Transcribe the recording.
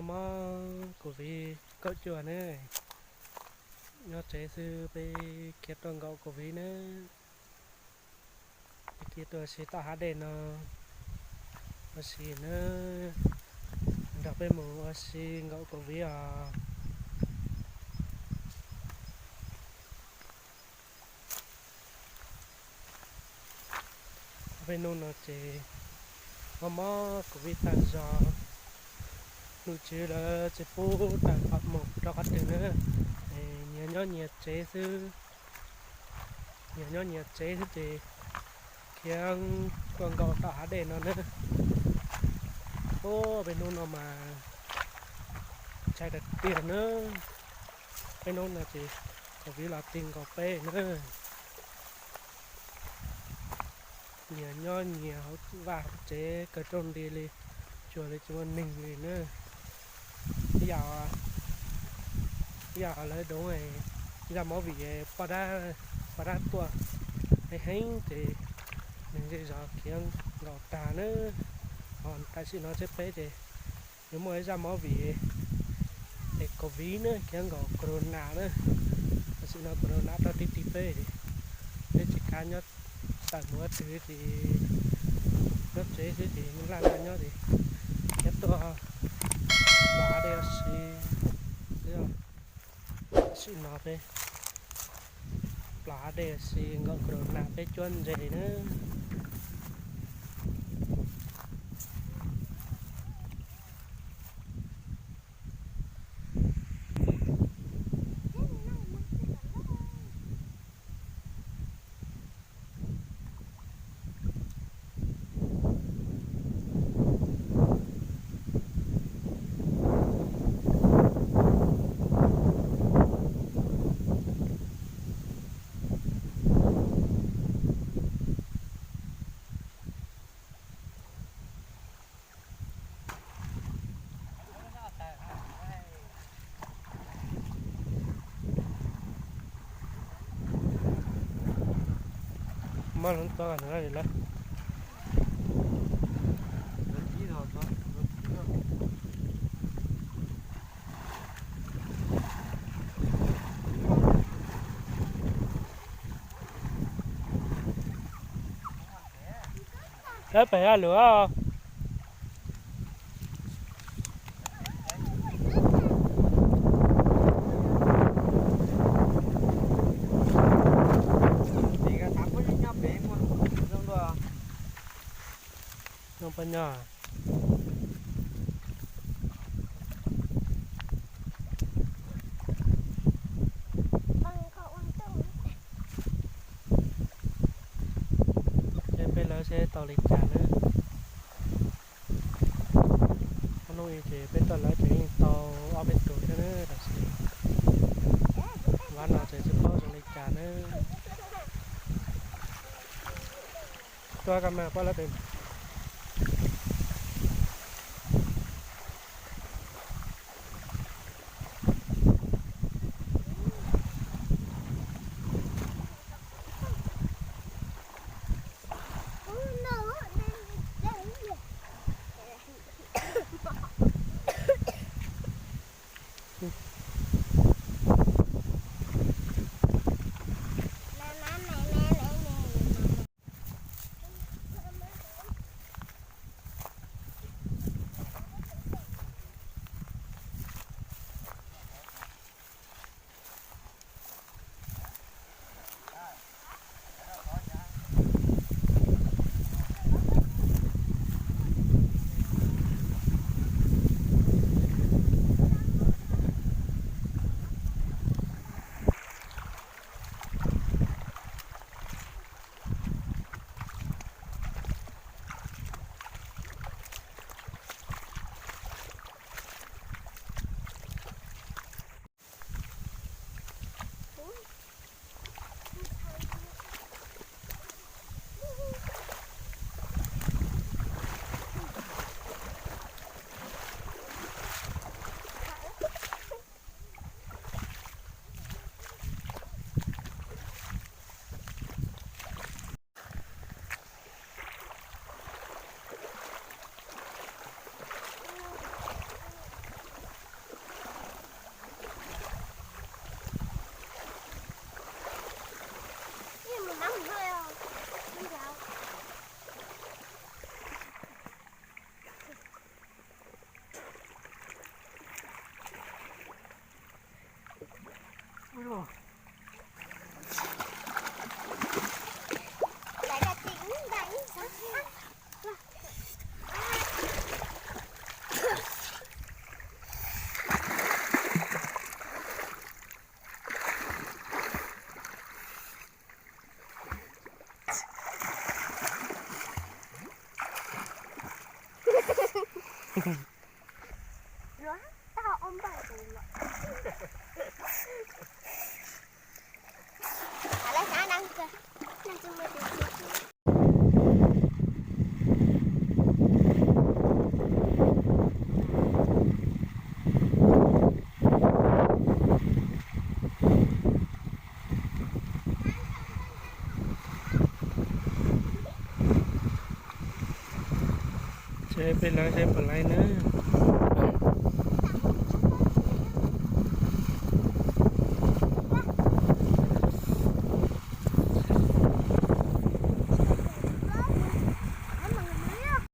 Mob covid kaum cuaj ne, nyob tsev xwb peb khiav tuaj nkaum covid ne. Peb khiav tuaj si toj hav dej no ua si na, nrog peb mus ua si nkaum covid os. Peb hnub no ces mob mob covid tag zog, nom tswv lawv tsis pub tawm mus rau qhov twg na, nyias nyob nyias tsev xwb. Nyias nyob nyias tsev xwb ces khiav tuaj nkaum tom hav dej no na. Ub, peb hnub no mas ntshai tiag tiag na. Peb hnub no ces covid los ti nkaus peb na. Nyias nyob nyias hauv vaj hauv tsev kawg rooj nti li, tsuas li tsis muaj neeg li na. Ib yam, ib yam lawv doov zaj movie poj dab, poj dab tuaj heev heev ces neeg zej zos khiav nkaus tag na. Ho tam sim no seb peb ces yuav muaj ib zaj movie es covid na, khiav nkaus corona na. Tam sim no corona rau tib tib peb, peb tsis kav nyob tawm mus ua twg ces nyob tsev xwb ces laj laj nyob ces khiav tuaj plam dej ua si. Tam sim no peb plam dej ua si nkaum corona peb cuab ntses na. Maj lub txob no lawm. Dawb pem lawm. Zoo poj nyob. Seb peb lawv seb tau li cas na. Ob hnub ib ces peb tuaj lawv ces yeej tau ob peb tus thiab na, tab sis vaj no ces tsis paub zoo li cas na. Tuaj ka mas poj lawv pem. Seb peb lawv seb puas laib nawb.